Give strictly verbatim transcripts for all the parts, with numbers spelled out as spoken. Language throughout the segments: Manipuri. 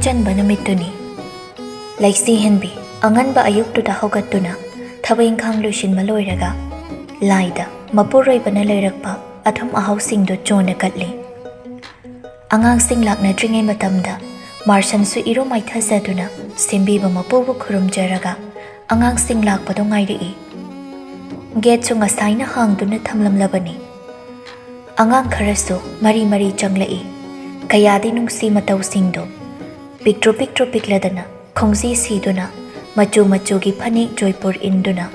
ꯆꯟꯕ ꯅꯨꯃꯤꯠꯇꯨꯅꯤ꯫ ꯂꯩꯁꯤ ꯍꯦꯟꯕꯤ ꯑꯉꯟꯕ ꯑꯌꯨꯛꯇꯨꯗ ꯍꯧꯒꯠꯇꯨꯅ ꯊꯕꯛ ꯏꯪꯈꯥꯡ ꯂꯣꯏꯁꯤꯟꯕ ꯂꯣꯏꯔꯒ ꯂꯥꯏꯗ ꯃꯄꯨꯔꯣꯏꯕꯅ ꯂꯩꯔꯛꯄ ꯑꯊꯨꯝ ꯑꯍꯥꯎꯁꯤꯡꯗꯨ ꯆꯣꯟꯅ ꯀꯠꯂꯤ꯫ ꯑꯉꯥꯡꯁꯤꯡ ꯂꯥꯛꯅꯗ꯭ꯔꯤꯉꯩ ꯃꯇꯝꯗ ꯃꯥꯔꯁꯟꯁꯨ ꯏꯔꯨ ꯃꯥꯏꯊꯖꯗꯨꯅ ꯁꯦꯝꯕꯤꯕ ꯃꯄꯨꯕꯨ ꯈꯨꯔꯨꯝꯖꯔꯒ ꯑꯉꯥꯡꯁꯤꯡ ꯂꯥꯛꯄꯗꯣ ꯉꯥꯏꯔꯛꯏ꯫ ꯒꯦꯠꯁꯨ ꯉꯁꯥꯏꯅ ꯍꯥꯡꯗꯨꯅ ꯊꯝꯂꯝꯂꯕꯅꯤ꯫ ꯑꯉꯥꯡ ꯈꯔꯁꯨ ꯃꯔꯤ ꯃꯔꯤ ꯆꯪꯂꯛꯏ꯫ ꯀꯌꯥꯗꯤ ꯅꯨꯡꯁꯤ ꯃꯇꯧꯁꯤꯡꯗꯣ꯫ ꯄꯤꯛꯇ꯭ꯔꯨ ꯄꯤꯛꯇ꯭ꯔꯨ ꯄꯤꯛꯂꯗꯅ ꯈꯣꯡꯖꯤ ꯁꯤꯗꯨꯅ ꯃꯆꯨ ꯃꯆꯨꯒꯤ ꯐꯅꯦꯛ ꯖꯣꯏꯄꯨꯔ ꯏꯟꯗꯨꯅ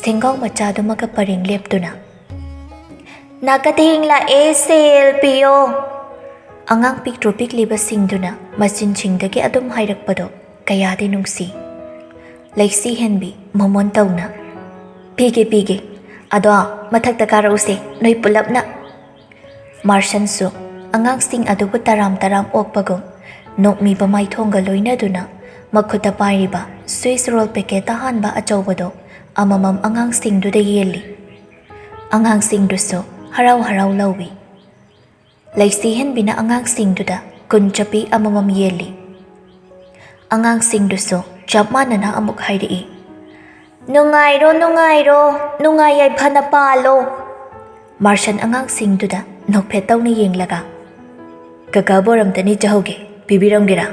ꯁꯦꯡꯒꯥꯎ ꯃꯆꯥꯗꯨꯃꯒ ꯄꯔꯦꯡ ꯂꯦꯞꯇꯨꯅ, "ꯅꯥꯀꯊꯦꯡ ꯂꯥꯛꯑꯦ, ꯁꯦꯜ ꯄꯤꯌꯣ!" ꯑꯉꯥꯡ ꯄꯤꯛꯇ꯭ꯔꯨ ꯄꯤꯛꯂꯤꯕꯁꯤꯡꯗꯨꯅ ꯃꯆꯤꯟꯁꯤꯡꯗꯒꯤ ꯑꯗꯨꯝ ꯍꯥꯏꯔꯛꯄꯗꯣ ꯀꯌꯥꯗꯤ ꯅꯨꯡꯁꯤ꯫ ꯂꯩꯁꯤ ꯍꯦꯟꯕꯤ ꯃꯃꯣꯟ ꯇꯧꯅ, "ꯄꯤꯒꯦ, ꯄꯤꯒꯦ꯫ ꯑꯗꯣ ꯃꯊꯛꯇ ꯀꯥꯔꯛꯎꯁꯦ, ꯅꯣꯏ ꯄꯨꯂꯞꯅ꯫" ꯃꯥꯔꯁꯟꯁꯨ ꯑꯉꯥꯡꯁꯤꯡ ꯑꯗꯨꯕꯨ ꯇꯔꯥꯝ ꯇꯔꯥꯝ ꯑꯣꯛꯄꯒꯨꯝ ꯅꯣꯛꯃꯤꯕ ꯃꯥꯏꯊꯣꯡꯒ ꯂꯣꯏꯅꯗꯨꯅ ꯃꯈꯨꯠꯇ ꯄꯥꯏꯔꯤꯕ ꯁ꯭ꯋꯤꯁ ꯔꯣꯜ ꯄꯦꯀꯦꯠꯇ ꯍꯥꯟꯕ ꯑꯆꯧꯕꯗꯣ ꯑꯃꯃꯝ ꯑꯉꯥꯡꯁꯤꯡꯗꯨꯗ ꯌꯦꯜꯂꯤ꯫ ꯑꯉꯥꯡꯁꯤꯡꯗꯨꯁꯨ ꯍꯔꯥꯎ ꯍꯔꯥꯎ ꯂꯧꯏ꯫ ꯂꯩꯁꯤ ꯍꯦꯟꯕꯤꯅ ꯑꯉꯥꯡꯁꯤꯡꯗꯨꯗ ꯀꯨꯟ ꯆꯞꯄꯤ ꯑꯃꯃꯝ ꯌꯦꯜꯂꯤ꯫ ꯑꯉꯥꯡꯁꯤꯡꯗꯨꯁꯨ ꯆꯞ ꯃꯥꯟꯅꯅ ꯑꯃꯨꯛ ꯍꯥꯏꯔꯛꯏ, "ꯅꯨꯡꯉꯥꯏꯔꯣ, ꯅꯨꯡꯉꯥꯏꯔꯣ, ꯅꯨꯡꯉꯥꯏ ꯌꯥꯏꯐꯅ ꯄꯥꯜꯂꯣ!" ꯃꯥꯔꯁꯟ ꯑꯉꯥꯡꯁꯤꯡꯗꯨꯗ ꯅꯣꯛꯐꯦꯠ ꯇꯧꯅ ꯌꯦꯡꯂꯒ, "ꯀꯀꯥ ꯕꯣꯔ ꯑꯝꯇꯅꯤ ꯆꯥꯍꯧꯒꯦ, ꯄꯤꯕꯤꯔꯝꯒꯦꯔꯥ?"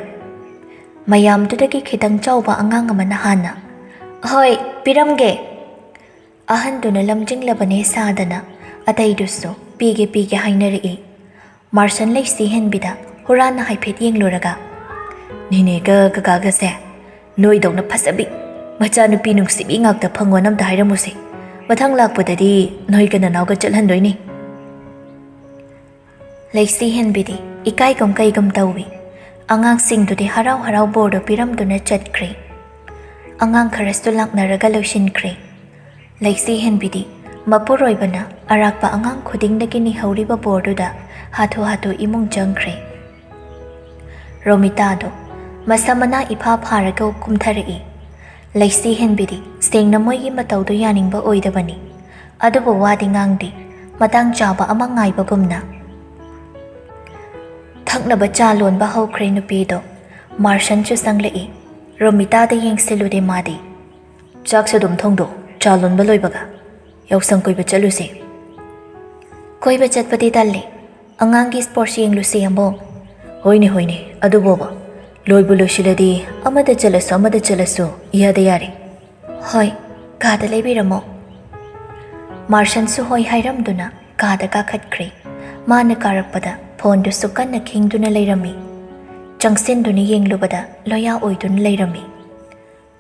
ꯃꯌꯥꯝꯗꯨꯗꯒꯤ ꯈꯤꯇꯪ ꯆꯥꯎꯕ ꯑꯉꯥꯡ ꯑꯃꯅ ꯍꯥꯟꯅ, "ꯍꯣꯏ, ꯄꯤꯔꯝꯒꯦ!" ꯑꯍꯟꯗꯨꯅ ꯂꯝꯖꯤꯡꯂꯕꯅꯦ ꯁꯥꯗꯅ ꯑꯇꯩꯗꯨꯁꯨ ꯄꯤꯒꯦ ꯄꯤꯒꯦ ꯍꯥꯏꯅꯔꯛꯏ꯫ ꯃꯥꯔꯁꯟ ꯂꯩꯁꯤ ꯍꯦꯟꯕꯤꯗ ꯍꯨꯔꯥꯟꯅ ꯍꯥꯏꯐꯦꯠ ꯌꯦꯡꯂꯨꯔꯒ, "ꯅꯦꯅꯦꯒ ꯀꯀꯥꯒꯁꯦ ꯅꯣꯏꯗꯧꯅ ꯐꯖꯕꯤ, ꯃꯆꯥꯅꯨꯄꯤ ꯅꯨꯡꯁꯤꯕꯤ ꯉꯥꯛꯇ ꯐꯪꯉꯣꯅ ꯑꯝꯇ ꯍꯥꯏꯔꯝꯃꯨꯁꯦ꯫ ꯃꯊꯪ ꯂꯥꯛꯄꯗꯗꯤ ꯅꯣꯏꯒ ꯅꯅꯥꯎꯒ ꯆꯠꯍꯟꯗꯣꯏꯅꯤ꯫" ꯂꯩꯁꯤ ꯍꯦꯟꯕꯤꯗꯤ ꯏꯀꯥꯏꯒꯨꯝ ꯀꯩꯒꯨꯝ ꯇꯧꯏ꯫ ꯑꯉꯥꯡꯁꯤꯡꯗꯨꯗꯤ ꯍꯔꯥꯎ ꯍꯔꯥꯎ ꯕꯣꯔꯗꯨ ꯄꯤꯔꯝꯗꯨꯅ ꯆꯠꯈ꯭ꯔꯦ꯫ ꯑꯉꯥꯡ ꯈꯔꯁꯨ ꯂꯥꯛꯅꯔꯒ ꯂꯣꯏꯁꯤꯟꯈ꯭ꯔꯦ꯫ ꯂꯩꯁꯤ ꯍꯦꯟꯕꯤꯗꯤ ꯃꯄꯨꯔꯣꯏꯕꯅ ꯑꯔꯥꯛꯄ ꯑꯉꯥꯡ ꯈꯨꯗꯤꯡꯗꯒꯤ ꯅꯤꯍꯧꯔꯤꯕ ꯕꯣꯔꯗꯨꯗ ꯍꯥꯊꯨ ꯍꯥꯊꯨ ꯏꯃꯨꯡ ꯆꯪꯈ꯭ꯔꯦ꯫ ꯔꯣꯃꯤꯇꯥꯗꯣ ꯃꯁꯝ ꯃꯅꯥ ꯏꯐꯥ ꯐꯥꯔꯒ ꯀꯨꯝꯊꯔꯛꯏ꯫ ꯂꯩꯁꯤ ꯍꯦꯟꯕꯤꯗꯤ ꯁꯦꯡꯅ ꯃꯣꯏꯒꯤ ꯃꯇꯧꯗꯨ ꯌꯥꯅꯤꯡꯕ ꯑꯣꯏꯗꯕꯅꯤ꯫ ꯑꯗꯨꯕꯨ ꯋꯥꯗꯤ ꯉꯥꯡꯗꯦ, ꯃꯇꯥꯡ ꯆꯥꯕ ꯑꯃ ꯉꯥꯏꯕꯒꯨꯝꯅ꯫ ꯊꯛꯅꯕ ꯆꯥ ꯂꯣꯟꯕ ꯍꯧꯈ꯭ꯔꯦ ꯅꯨꯄꯤꯗꯣ꯫ ꯃꯥꯔꯁꯟꯁꯨ ꯆꯪꯂꯛꯏ꯫ ꯔꯣꯃꯤꯇꯥꯗ ꯌꯦꯡꯁꯤꯜꯂꯨꯔꯦ ꯃꯥꯗꯤ꯫ "ꯆꯥꯛꯁꯨ ꯑꯗꯨꯝ ꯊꯣꯡꯗꯣꯛ, ꯆꯥ ꯂꯣꯟꯕ ꯂꯣꯏꯕꯒ꯫ ꯌꯥꯎꯁꯪ ꯀꯣꯏꯕ ꯆꯠꯂꯨꯁꯦ꯫" "ꯀꯣꯏꯕ ꯆꯠꯄꯗꯤ ꯇꯜꯂꯦ꯫ ꯑꯉꯥꯡꯒꯤ ꯁ꯭ꯄꯣꯔꯠꯁ ꯌꯦꯡꯂꯨꯁꯦ, ꯑꯕꯣꯛ꯫" "ꯍꯣꯏꯅꯦ, ꯍꯣꯏꯅꯦ, ꯑꯗꯨꯕꯣꯕ꯫ ꯂꯣꯏꯕꯨ ꯂꯣꯏꯁꯤꯜꯂꯗꯤ ꯑꯃꯗ ꯆꯠꯂꯁꯨ ꯑꯃꯗ ꯆꯠꯂꯁꯨ ꯏꯌꯥꯗ ꯌꯥꯔꯦ꯫" "ꯍꯣꯏ, ꯀꯥꯗ ꯂꯩꯕꯤꯔꯝꯃꯣ꯫" ꯃꯥꯔꯁꯟꯁꯨ ꯍꯣꯏ ꯍꯥꯏꯔꯝꯗꯨꯅ ꯀꯥꯗ ꯀꯥꯈꯠꯈ꯭ꯔꯦ꯫ ꯃꯥꯅ ꯀꯥꯔꯛꯄꯗ ꯐꯣꯟꯗꯨꯁꯨ ꯀꯟꯅ ꯈꯤꯡꯗꯨꯅ ꯂꯩꯔꯝꯃꯤ꯫ ꯆꯪꯁꯤꯟꯗꯨꯅ ꯌꯦꯡꯂꯨꯕꯗ ꯂꯣꯌꯥ ꯑꯣꯏꯗꯨꯅ ꯂꯩꯔꯝꯃꯤ꯫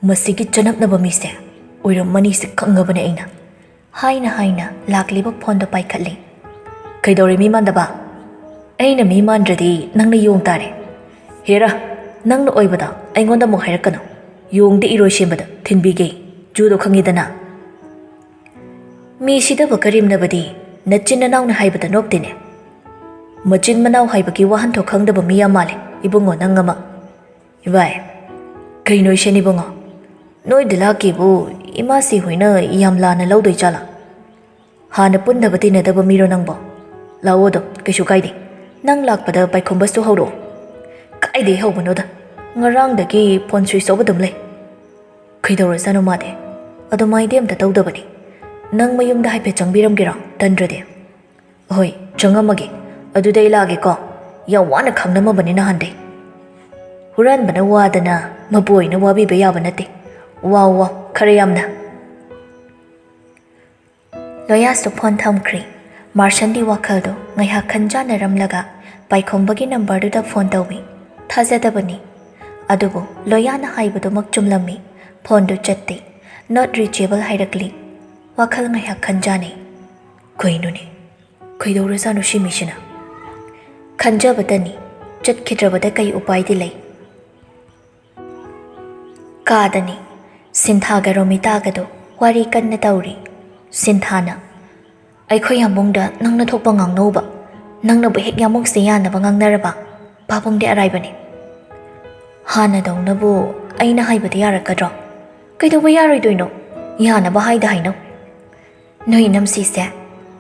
"ꯃꯁꯤꯒꯤ ꯆꯅꯞꯅꯕ ꯃꯤꯁꯦ ꯑꯣꯏꯔꯝꯃꯅꯤꯁꯦ ꯈꯪꯉꯕꯅꯦ ꯑꯩꯅ꯫" ꯍꯥꯏꯅ ꯍꯥꯏꯅ ꯂꯥꯛꯂꯤꯕ ꯐꯣꯟꯗꯣ ꯄꯥꯏꯈꯠꯂꯤ꯫ "ꯀꯩꯗꯧꯔꯦ ꯃꯤ ꯃꯥꯟꯗꯕ?" "ꯑꯩꯅ ꯃꯤ ꯃꯥꯟꯗ꯭ꯔꯗꯤ ꯅꯪꯅ ꯌꯣꯡ ꯇꯥꯔꯦ꯫" "ꯍꯦꯔꯥ, ꯅꯪꯅ ꯑꯣꯏꯕꯗ ꯑꯩꯉꯣꯟꯗ ꯑꯃꯨꯛ ꯍꯥꯏꯔꯛꯀꯅꯨ꯫ ꯌꯣꯡꯗꯤ ꯏꯔꯣꯏ ꯁꯦꯝꯕꯗ ꯊꯤꯟꯕꯤꯒꯦ꯫ ꯖꯨꯗꯣ ꯈꯪꯉꯤꯗꯅ꯫" "ꯃꯤ ꯁꯤꯗꯕ ꯀꯔꯦꯝꯅꯕꯗꯤ ꯅꯆꯤꯟ ꯅꯅꯥꯎꯅ ꯍꯥꯏꯕꯗ ꯅꯣꯞꯇꯦꯅꯦ꯫" "ꯃꯆꯤꯟ ꯃꯅꯥꯎ ꯍꯥꯏꯕꯒꯤ ꯋꯥꯍꯟꯊꯣꯛ ꯈꯪꯗꯕ ꯃꯤ ꯌꯥꯝ ꯃꯥꯜꯂꯦ ꯏꯕꯨꯡꯉꯣ ꯅꯪ ꯑꯃ꯫" "ꯏꯕꯥꯏ, ꯀꯩꯅꯣ ꯏꯁꯦꯟ ꯏꯕꯨꯡꯉꯣ? ꯅꯣꯏꯗ ꯂꯥꯛꯀꯦꯕꯨ ꯏꯃꯥꯁꯤ ꯍꯣꯏꯅ ꯌꯥꯝ ꯂꯥꯟꯅ ꯂꯧꯗꯣꯏ ꯖꯥꯠꯂꯥ? ꯍꯥꯟꯅ ꯄꯨꯟꯗꯕ ꯇꯤꯟꯅꯗꯕ ꯃꯤꯔꯣ ꯅꯪꯕꯣ? ꯂꯥꯛꯑꯣ ꯑꯗꯨꯝ, ꯀꯩꯁꯨ ꯀꯥꯏꯗꯦ꯫ ꯅꯪ ꯂꯥꯛꯄꯗ ꯄꯥꯏꯈꯣꯝꯕꯁꯨ ꯍꯧꯔꯛꯑꯣ꯫" "ꯀꯥꯏꯗꯩ ꯍꯧꯕꯅꯣꯗ, ꯉꯔꯥꯡꯗꯒꯤ ꯐꯣꯟ ꯁ꯭ꯋꯤꯆ ꯑꯣꯐ ꯑꯗꯨꯝ ꯂꯩ꯫" "ꯀꯩꯗꯧꯔꯖꯥꯠꯅꯣ ꯃꯥꯗꯤ? ꯑꯗꯨꯃꯥꯏꯗꯤ ꯑꯝꯇ ꯇꯧꯗꯕꯅꯤ꯫ ꯅꯪ ꯃꯌꯨꯝꯗ ꯍꯥꯏꯐꯦꯠ ꯆꯪꯕꯤꯔꯝꯒꯦꯔꯣ, ꯇꯟꯗ꯭ꯔꯗꯤ?" "ꯍꯣꯏ, ꯆꯪꯉꯝꯃꯒꯦ꯫ ꯑꯗꯨꯗꯤ ꯑꯩ ꯂꯥꯛꯑꯒꯦꯀꯣ꯫ ꯌꯥꯝ ꯋꯥꯅ ꯈꯪꯅꯝꯃꯕꯅꯤ ꯅꯍꯥꯟꯗꯩ꯫ ꯍꯨꯔꯥꯟꯕꯅ ꯋꯥꯗꯅ ꯃꯄꯨ ꯑꯣꯏꯅ ꯋꯥꯕꯤꯕ ꯌꯥꯕ ꯅꯠꯇꯦ꯫ ꯋꯥꯎ, ꯋꯥꯎ, ꯈꯔ ꯌꯥꯝꯅ꯫" ꯂꯣꯌꯥꯁꯨ ꯐꯣꯟ ꯊꯝꯈ꯭ꯔꯦ꯫ ꯃꯥꯔꯁꯟꯗꯤ ꯋꯥꯈꯜꯗꯣ ꯉꯥꯏꯍꯥꯛ ꯈꯟꯖꯥꯟꯅꯔꯝꯂꯒ ꯄꯥꯏꯈꯣꯝꯕꯒꯤ ꯅꯝꯕꯔꯗꯨꯗ ꯐꯣꯟ ꯇꯧꯏ꯫ ꯊꯥꯖꯗꯕꯅꯤ꯫ ꯑꯗꯨꯕꯨ ꯂꯣꯌꯥꯅ ꯍꯥꯏꯕꯗꯨꯃꯛ ꯆꯨꯝꯂꯝꯃꯤ꯫ ꯐꯣꯟꯗꯨ ꯆꯠꯇꯦ꯫ "Not reachable" ꯍꯥꯏꯔꯛꯂꯤ꯫ ꯋꯥꯈꯜ ꯉꯥꯏꯍꯥꯛ ꯈꯟꯖꯥꯟꯅꯩ꯫ "ꯀꯩꯅꯣꯅꯦ? ꯀꯩꯗꯧꯔꯖꯥꯠꯅꯣ ꯁꯤ ꯃꯤꯁꯤꯅ?" ꯈꯟꯖꯕꯇꯅꯤ꯫ ꯆꯠꯈꯤꯗ꯭ꯔꯕꯗ ꯀꯩ ꯎꯄꯥꯏꯗꯤ ꯂꯩ? ꯀꯥꯗꯅꯤ꯫ ꯁꯤꯟꯊꯥꯒ ꯔꯣꯃꯤꯇꯥꯒꯗꯣ ꯋꯥꯔꯤ ꯀꯟꯅ ꯇꯧꯔꯤ꯫ ꯁꯤꯟꯊꯥꯅ, "ꯑꯩꯈꯣꯏ ꯌꯥꯝꯕꯨꯡꯗ ꯅꯪꯅ ꯊꯣꯛꯄ ꯉꯥꯡꯅꯧꯕ꯫ ꯅꯪꯅꯕꯨ ꯍꯦꯛ ꯌꯥꯝꯕꯨꯡꯁꯦ ꯌꯥꯅꯕ ꯉꯥꯡꯅꯔꯕ, ꯄꯥꯕꯨꯡꯗꯤ ꯑꯔꯥꯏꯕꯅꯤ꯫" "ꯍꯥꯟꯅꯗꯧꯅꯕꯨ ꯑꯩꯅ ꯍꯥꯏꯕꯗ ꯌꯥꯔꯛꯀꯗ꯭ꯔꯣ? ꯀꯩꯗꯧꯕ ꯌꯥꯔꯣꯏꯗꯣꯏꯅꯣ? ꯌꯥꯅꯕ ꯍꯥꯏꯗ ꯍꯥꯏꯅꯧ꯫" "ꯅꯣꯏ ꯏꯅꯝꯁꯤꯁꯦ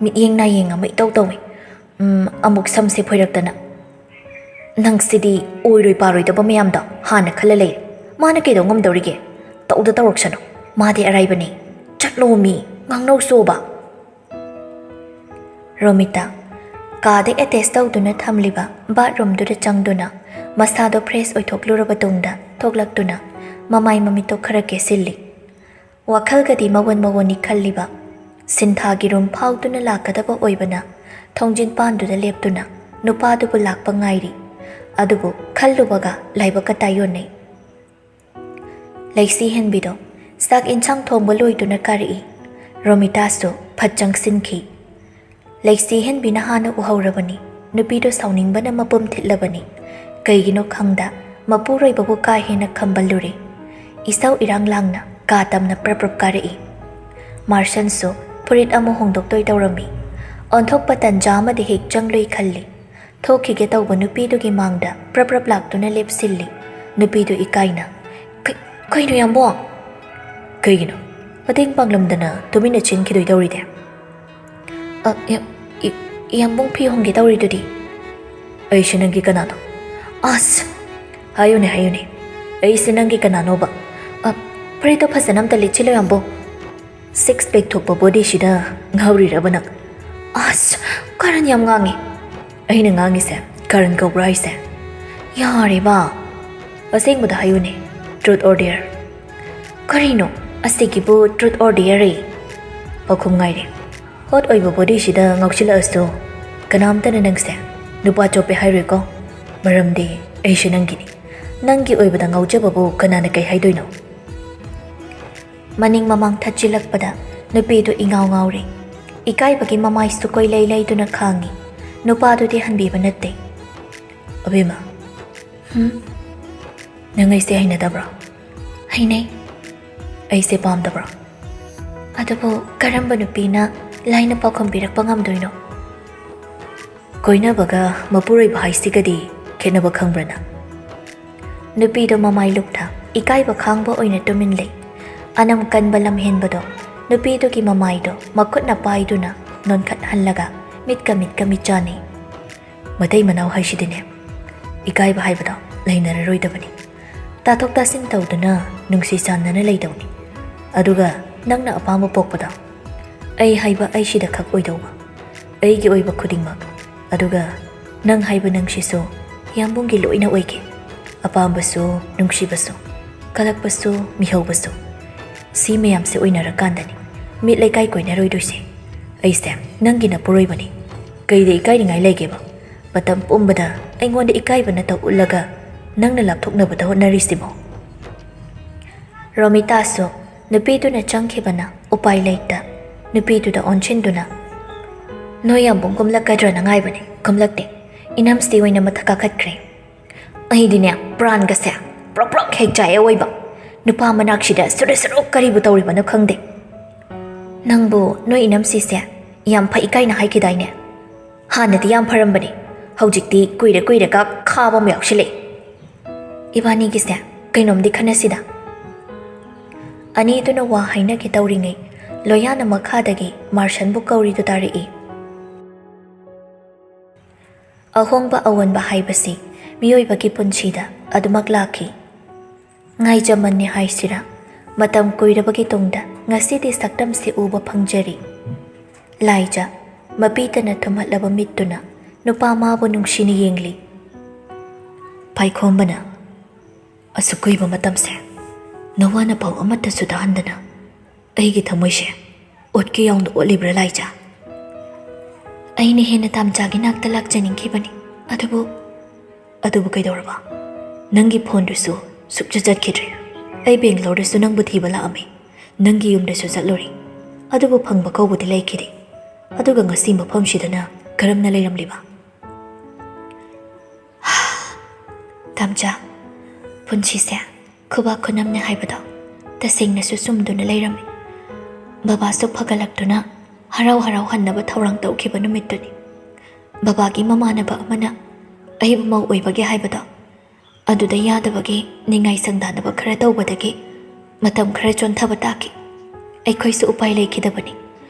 ꯃꯤꯠꯌꯦꯡ ꯅꯥꯌꯦꯡ ꯑꯃ ꯏꯇꯧ ꯇꯧꯏ꯫ ꯎꯝ, ꯑꯃꯨꯛ ꯁꯝꯁꯦ ꯐꯣꯏꯔꯛꯇꯅ꯫" "ꯅꯪꯁꯤꯗꯤ ꯑꯣꯏꯔꯣꯏ ꯄꯥꯔꯣꯏꯗꯕ ꯃꯌꯥꯝꯗꯣ ꯍꯥꯟꯅ ꯈꯜꯂ ꯂꯩꯔꯦ꯫ ꯃꯥꯅ ꯀꯩꯗꯧ ꯉꯝꯗꯧꯔꯤꯒꯦ? ꯇꯧꯗ ꯇꯧꯔꯛꯁꯅꯨ꯫ ꯃꯥꯗꯤ ꯑꯔꯥꯏꯕꯅꯤ꯫ ꯆꯠꯂꯣ ꯃꯤ, ꯉꯥꯡꯅꯧ ꯆꯣꯕ꯫" ꯔꯣꯃꯤꯇꯥ, ꯀꯥꯗ ꯑꯦꯇꯦꯆ ꯇꯧꯗꯨꯅ ꯊꯝꯂꯤꯕ ꯕꯥꯠꯔꯨꯝꯗꯨꯗ ꯆꯪꯗꯨꯅ ꯃꯁꯥꯗꯣ ꯐ꯭ꯔꯦꯁ ꯑꯣꯏꯊꯣꯛꯂꯨꯔꯕ ꯇꯨꯡꯗ ꯊꯣꯛꯂꯛꯇꯨꯅ ꯃꯃꯥꯏ ꯃꯃꯤꯠꯇꯣ ꯈꯔ ꯀꯦꯁꯤꯜꯂꯤ꯫ ꯋꯥꯈꯜꯒꯗꯤ ꯃꯋꯣꯟ ꯃꯋꯣꯟꯅꯤ ꯈꯜꯂꯤꯕ꯫ ꯁꯤꯟꯊꯥꯒꯤ ꯔꯨꯝ ꯐꯥꯎꯗꯨꯅ ꯂꯥꯛꯀꯗꯕ ꯑꯣꯏꯕꯅ ꯊꯣꯡꯖꯤꯟ ꯄꯥꯟꯗꯨꯗ ꯂꯦꯞꯇꯨꯅ ꯅꯨꯄꯥꯗꯨꯕꯨ ꯂꯥꯛꯄ ꯉꯥꯏꯔꯤ꯫ ꯑꯗꯨꯕꯨ ꯈꯜꯂꯨꯕꯒ ꯂꯥꯏꯕꯛꯀ ꯇꯥꯏꯌꯣꯟꯅꯩ꯫ ꯂꯩꯁꯤ ꯍꯦꯟꯕꯤꯗꯣ ꯆꯥꯛ ꯏꯟꯁꯥꯡ ꯊꯣꯡꯕ ꯂꯣꯏꯗꯨꯅ ꯀꯥꯔꯛꯏ꯫ ꯔꯣꯃꯤꯇꯥꯁꯨ ꯐꯠ ꯆꯪꯁꯤꯟꯈꯤ꯫ ꯂꯩꯁꯤ ꯍꯦꯟꯕꯤꯅ ꯍꯥꯟꯅ ꯎꯍꯧꯔꯕꯅꯤ꯫ ꯅꯨꯄꯤꯗꯣ ꯁꯥꯎꯅꯤꯡꯕꯅ ꯃꯄꯨꯝ ꯊꯤꯠꯂꯕꯅꯤ꯫ ꯀꯩꯒꯤꯅꯣ ꯈꯪꯗ ꯃꯄꯨꯔꯣꯏꯕꯕꯨ ꯀꯥ ꯍꯦꯟꯅ ꯈꯝꯕꯜꯂꯨꯔꯦ꯫ ꯏꯁꯧ ꯏꯔꯥꯡ ꯂꯥꯡꯅ ꯀꯥ ꯇꯝꯅ ꯄ꯭ꯔꯞ ꯄ꯭ꯔꯞ ꯀꯥꯔꯛꯏ꯫ ꯃꯥꯔꯁꯟꯁꯨ ꯐꯨꯔꯤꯠ ꯑꯃ ꯍꯣꯡꯗꯣꯛꯇꯣꯏ ꯇꯧꯔꯝꯃꯤ꯫ ꯑꯣꯟꯊꯣꯛꯄ ꯇꯟꯖꯥ ꯑꯃꯗ ꯍꯦꯛ ꯆꯪꯂꯨꯏ ꯈꯜꯂꯤ꯫ ꯊꯣꯛꯈꯤꯒꯦ ꯇꯧꯕ ꯅꯨꯄꯤꯗꯨꯒꯤ ꯃꯥꯡꯗ ꯄ꯭ꯔꯞ ꯄ꯭ꯔꯞ ꯂꯥꯛꯇꯨꯅ ꯂꯦꯞꯁꯤꯜꯂꯤ꯫ ꯅꯨꯄꯤꯗꯨ ꯏꯀꯥꯏꯅ, "ꯀꯩ-, ꯀꯩꯅꯣ ꯌꯥꯝꯕꯣ?" "ꯀꯩꯒꯤꯅꯣ? ꯃꯇꯦꯡ ꯄꯥꯡꯂꯝꯗꯅ ꯇꯨꯃꯤꯟꯅ ꯆꯦꯟꯈꯤꯗꯣꯏ ꯇꯧꯔꯤꯗꯤ?" "ꯑ, ꯏ-, ꯏ-, ꯏꯌꯥꯝꯕꯨꯡ ꯐꯤ ꯍꯣꯡꯒꯦ ꯇꯧꯔꯤꯗꯨꯗꯤ?" "ꯑꯩꯁꯦ ꯅꯪꯒꯤ ꯀꯅꯥꯅꯣ?" "ꯑꯁ!" "ꯍꯥꯏꯌꯨꯅꯦ, ꯍꯥꯏꯌꯨꯅꯦ꯫ ꯑꯩꯁꯦ ꯅꯪꯒꯤ ꯀꯅꯥꯅꯣꯕ?" "ꯑ, ꯐꯨꯔꯤꯠꯇꯣ ꯐꯖꯅ ꯑꯝꯇ ꯂꯤꯠꯁꯤꯜꯂꯣ, ꯌꯥꯝꯕꯨꯡ꯫" "ꯁꯤꯛꯁ ꯄꯦꯛ ꯊꯣꯛꯄ ꯕꯣꯗꯤꯁꯤꯗ ꯉꯥꯎꯔꯤꯔꯕ ꯅꯪ?" "ꯑꯁ, ꯀꯔꯟ ꯌꯥꯝ ꯉꯥꯡꯉꯤ꯫" "ꯑꯩꯅ ꯉꯥꯡꯉꯤꯁꯦ ꯀꯔꯟ ꯀꯧꯕ꯭ꯔꯥ ꯍꯥꯏꯁꯦ?" "ꯌꯥꯔꯦꯕ꯫ ꯑꯁꯦꯡꯕꯗ ꯍꯥꯏꯌꯨꯅꯦ, truth or dare?" "ꯀꯔꯤꯅꯣ? ꯑꯁꯤꯒꯤꯕꯨ truth or dare ꯌꯦ?" ꯄꯥꯎꯈꯨꯝ ꯉꯥꯏꯔꯦ꯫ "ꯍꯣꯠ ꯑꯣꯏꯕ ꯕꯣꯗꯤꯁꯤꯗ ꯉꯥꯎꯁꯤꯜꯂꯛꯑꯁꯨ ꯀꯅꯥꯝꯇꯅ ꯅꯪꯁꯦ ꯅꯨꯄꯥ ꯆꯣꯞꯄꯦ ꯍꯥꯏꯔꯣꯏꯀꯣ꯫ ꯃꯔꯝꯗꯤ ꯑꯩꯁꯨ ꯅꯪꯒꯤꯅꯤ꯫ ꯅꯪꯒꯤ ꯑꯣꯏꯕꯗ ꯉꯥꯎꯖꯕꯕꯨ ꯀꯅꯥꯅ ꯀꯩ ꯍꯥꯏꯗꯣꯏꯅꯣ?" ꯃꯅꯤꯡ ꯃꯃꯥꯡ ꯊꯠꯆꯤꯜꯂꯛꯄꯗ ꯅꯨꯄꯤꯗꯨ ꯏꯉꯥꯎ ꯉꯥꯎꯔꯤ꯫ ꯏꯀꯥꯏꯕꯒꯤ ꯃꯃꯥꯏꯁꯨ ꯀꯣꯏꯂꯩ ꯂꯩꯗꯨꯅ ꯈꯥꯡꯉꯤ꯫ ꯅꯨꯄꯥꯗꯨꯗꯤ ꯍꯟꯕꯤꯕ ꯅꯠꯇꯦ꯫ "ꯑꯕꯦꯝꯃ꯫" "ꯍꯨꯝ?" "ꯅꯪ ꯑꯩꯁꯦ ꯍꯩꯅꯗꯕ꯭ꯔꯣ?" "ꯍꯩꯅꯩ꯫" "ꯑꯩꯁꯦ ꯄꯥꯝꯗꯕ꯭ꯔꯣ?" "ꯑꯗꯨꯕꯨ ꯀꯔꯝꯕ ꯅꯨꯄꯤꯅ ꯂꯥꯏꯅ ꯄꯥꯎꯈꯨꯝ ꯄꯤꯔꯛꯄ ꯉꯝꯗꯣꯏꯅꯣ?" "ꯀꯣꯏꯅꯕꯒ ꯃꯄꯨꯔꯣꯏꯕ ꯍꯥꯏꯁꯤꯒꯗꯤ ꯈꯦꯠꯅꯕ ꯈꯪꯕ꯭ꯔ ꯅꯪ?" ꯅꯨꯄꯤꯗꯣ ꯃꯃꯥꯏ ꯂꯨꯞꯊ ꯏꯀꯥꯏꯕ ꯈꯥꯡꯕ ꯑꯣꯏꯅ ꯇꯨꯃꯤꯟ ꯂꯩ꯫ ꯑꯅꯝ ꯀꯟꯕ ꯂꯝꯍꯦꯟꯕꯗꯣ ꯅꯨꯄꯤꯗꯨꯒꯤ ꯃꯃꯥꯏꯗꯣ ꯃꯈꯨꯠꯅ ꯄꯥꯏꯗꯨꯅ ꯅꯣꯟꯈꯠꯍꯜꯂꯒ ꯃꯤꯠꯀ ꯃꯤꯠꯀ ꯃꯤꯆꯥꯟꯅꯩ꯫ "ꯃꯇꯩ ꯃꯅꯥꯎ ꯍꯥꯏꯁꯤꯗꯤꯅꯦ, ꯏꯀꯥꯏꯕ ꯍꯥꯏꯕꯗꯣ ꯂꯩꯅꯔꯔꯣꯏꯗꯕꯅꯤ꯫ ꯇꯥꯊꯣꯛ ꯇꯥꯁꯤꯟ ꯇꯧꯗꯨꯅ ꯅꯨꯡꯁꯤ ꯆꯥꯟꯅꯅ ꯂꯩꯗꯧꯅꯤ꯫ ꯑꯗꯨꯒ ꯅꯪꯅ ꯑꯄꯥꯝꯕ ꯄꯣꯛꯄꯗꯣ ꯑꯩ ꯍꯥꯏꯕ ꯑꯩꯁꯤꯗ ꯈꯛ ꯑꯣꯏꯗꯧꯕ, ꯑꯩꯒꯤ ꯑꯣꯏꯕ ꯈꯨꯗꯤꯡꯃꯛ꯫ ꯑꯗꯨꯒ ꯅꯪ ꯍꯥꯏꯕ ꯅꯪꯁꯤꯁꯨ ꯌꯥꯝꯕꯨꯡꯒꯤ ꯂꯣꯏꯅ ꯑꯣꯏꯒꯦ꯫ ꯑꯄꯥꯝꯕꯁꯨ, ꯅꯨꯡꯁꯤꯕꯁꯨ, ꯀꯜꯂꯛꯄꯁꯨ, ꯃꯤꯍꯧꯕꯁꯨ꯫ ꯁꯤ ꯃꯌꯥꯝꯁꯦ ꯑꯣꯏꯅꯔꯀꯥꯟꯗꯅꯤ ꯃꯤꯠ ꯂꯩꯀꯥꯏ ꯀꯣꯏꯅꯔꯣꯏꯗꯣꯏꯁꯦ꯫ ꯑꯩꯁꯦ ꯅꯪꯒꯤ ꯅꯄꯨꯔꯣꯏꯕꯅꯤ꯫ ꯀꯩꯗ ꯏꯀꯥꯏꯅꯤꯡꯉꯥꯏ ꯂꯩꯒꯦꯕ? ꯃꯇꯝ ꯄꯨꯝꯕꯗ ꯑꯩꯉꯣꯟꯗ ꯏꯀꯥꯏꯕ ꯅꯠꯇ ꯎꯠꯂꯒ ꯅꯪꯅ ꯂꯥꯞꯊꯣꯛꯅꯕꯗ ꯍꯣꯠꯅꯔꯤꯁꯤꯕꯣ? ꯔꯣꯃꯤꯇꯥꯁꯨ ꯅꯨꯄꯤꯗꯨꯅ ꯆꯪꯈꯤꯕꯅ ꯎꯄꯥꯏ ꯂꯩꯇ ꯅꯨꯄꯤꯗꯨꯗ ꯑꯣꯟꯁꯤꯟꯗꯨꯅ, "ꯅꯣꯏ ꯌꯥꯝꯕꯨꯡ ꯀꯨꯝꯂꯛꯀꯗ꯭ꯔꯅ ꯉꯥꯏꯕꯅꯦ, ꯀꯨꯝꯂꯛꯇꯦ꯫ ꯏꯅꯝꯁꯤ ꯑꯣꯏꯅ ꯃꯊꯛ ꯀꯥꯈꯠꯈ꯭ꯔꯦ꯫ ꯑꯩꯗꯤꯅꯦ, ꯄ꯭ꯔꯥꯟꯒꯁꯦ ꯄ꯭ꯔꯣꯛ ꯄ꯭ꯔꯣꯛ ꯍꯦꯛ ꯆꯥꯛꯑꯦ ꯑꯣꯏꯕ꯫ ꯅꯨꯄꯥ ꯃꯅꯥꯛꯁꯤꯗ ꯁꯨꯔꯨ ꯁꯨꯔꯨ ꯀꯔꯤꯕꯨ ꯇꯧꯔꯤꯕꯅꯣ ꯈꯪꯗꯦ꯫ ꯅꯪꯕꯨ ꯅꯣꯏ ꯏꯅꯝꯁꯤꯁꯦ ꯌꯥꯝ ꯐꯩ ꯀꯥꯏꯅ ꯍꯥꯏꯈꯤꯗꯥꯏꯅꯦ? ꯍꯥꯟꯅꯗꯤ ꯌꯥꯝ ꯐꯔꯝꯕꯅꯦ, ꯍꯧꯖꯤꯛꯇꯤ ꯀꯨꯏꯔ ꯀꯨꯏꯔꯒ ꯈꯥꯕ ꯑꯃ ꯌꯥꯎꯁꯤꯜꯂꯛꯏ꯫ ꯏꯕꯥꯅꯤꯒꯤꯁꯦ ꯀꯩꯅꯣꯝꯗꯤ ꯈꯟꯅꯁꯤꯗ꯫" ꯑꯅꯤꯗꯨꯅ ꯋꯥ ꯍꯥꯏꯅꯒꯦ ꯇꯧꯔꯤꯉꯩ, ꯂꯣꯌꯥꯅ ꯃꯈꯥꯗꯒꯤ ꯃꯥꯔꯁꯟꯕꯨ ꯀꯧꯔꯤꯗꯨ ꯇꯥꯔꯛꯏ꯫ ꯑꯍꯣꯡꯕ ꯑꯑꯣꯟꯕ ꯍꯥꯏꯕꯁꯤ ꯃꯤꯑꯣꯏꯕꯒꯤ ꯄꯨꯟꯁꯤꯗ ꯑꯗꯨꯃꯛ ꯂꯥꯛꯈꯤ꯫ ꯉꯥꯏꯖꯃꯟꯅꯤ ꯍꯥꯏꯁꯤꯔꯥ, ꯃꯇꯝ ꯀꯨꯏꯔꯕꯒꯤ ꯇꯨꯡꯗ ꯉꯁꯤꯗꯤ ꯁꯛꯇꯝꯁꯤ ꯎꯕ ꯐꯪꯖꯔꯤ꯫ ꯂꯥꯏꯖ, ꯃꯄꯤꯇꯅ ꯊꯨꯝꯍꯠꯂꯕ ꯃꯤꯠꯇꯨꯅ ꯅꯨꯄꯥ ꯃꯥꯕꯨ ꯅꯨꯡꯁꯤꯅ ꯌꯦꯡꯂꯤ꯫ ꯄꯥꯏꯈꯣꯝꯕꯅ, "ꯑꯁꯨꯛ ꯀꯨꯏꯕ ꯃꯇꯝꯁꯦ ꯅꯋꯥꯅ ꯄꯥꯎ ꯑꯃꯠꯇꯁꯨ ꯇꯥꯍꯟꯗꯅ ꯑꯩꯒꯤ ꯊꯃꯣꯏꯁꯦ ꯑꯣꯠꯀꯦ ꯌꯥꯎꯅ ꯑꯣꯠꯂꯤꯕ꯭ꯔꯥ, ꯂꯥꯏꯖ?" "ꯑꯩꯅ ꯍꯦꯟꯅ ꯇꯥꯝꯆꯥꯒꯤ ꯅꯥꯛꯇ ꯂꯥꯛꯆꯅꯤꯡꯈꯤꯕꯅꯤ, ꯑꯗꯨꯕꯨ..." "ꯑꯗꯨꯕꯨ ꯀꯩꯗꯧꯔꯕ? ꯅꯪꯒꯤ ꯐꯣꯟꯗꯨꯁꯨ ꯁꯨꯛꯆꯠ ꯆꯠꯈꯤꯗ꯭ꯔꯦ꯫ ꯑꯩ ꯕꯦꯡꯒ꯭ꯂꯣꯔꯗꯁꯨ ꯅꯪꯕꯨ ꯊꯤꯕ ꯂꯥꯛꯑꯝꯃꯤ, ꯅꯪꯒꯤ ꯌꯨꯝꯗꯁꯨ ꯆꯠꯂꯨꯔꯦ, ꯑꯗꯨꯕꯨ ꯐꯪꯕ ꯀꯧꯕꯗꯤ ꯂꯩꯈꯤꯗꯦ꯫ ꯑꯗꯨꯒ ꯉꯁꯤ ꯃꯐꯝꯁꯤꯗꯅ ꯀꯔꯝꯅ ꯂꯩꯔꯝꯂꯤꯕ?" ꯇꯥꯝꯆꯥ, ꯄꯨꯟꯁꯤꯁꯦ ꯈꯨꯕꯥꯛ ꯈꯨꯅꯝꯅꯦ ꯍꯥꯏꯕꯗꯣ ꯇꯁꯦꯡꯅꯁꯨ ꯆꯨꯝꯗꯨꯅ ꯂꯩꯔꯝꯃꯤ꯫ ꯕꯕꯥꯁꯨ ꯐꯒꯠꯂꯛꯇꯨꯅ ꯍꯔꯥꯎ ꯍꯔꯥꯎ ꯍꯟꯅꯕ ꯊꯧꯔꯥꯡ ꯇꯧꯈꯤꯕ ꯅꯨꯃꯤꯠꯇꯨꯅꯤ꯫ ꯕꯕꯥꯒꯤ ꯃꯃꯥꯟꯅꯕ ꯑꯃꯅ ꯑꯩꯕꯨ ꯃꯧ ꯑꯣꯏꯕꯒꯤ ꯍꯥꯏꯕꯗꯣ, ꯑꯗꯨꯗ ꯌꯥꯗꯕꯒꯤ ꯅꯤꯡꯉꯥꯏ ꯁꯪꯗꯥꯅꯕ ꯈꯔ ꯇꯧꯕꯗꯒꯤ ꯃꯇꯝ ꯈꯔ ꯆꯣꯟꯊꯕ ꯇꯥꯈꯤ꯫ ꯑꯩꯈꯣꯏꯁꯨ ꯎꯄꯥꯏ ꯂꯩꯈꯤꯗꯕꯅꯤ,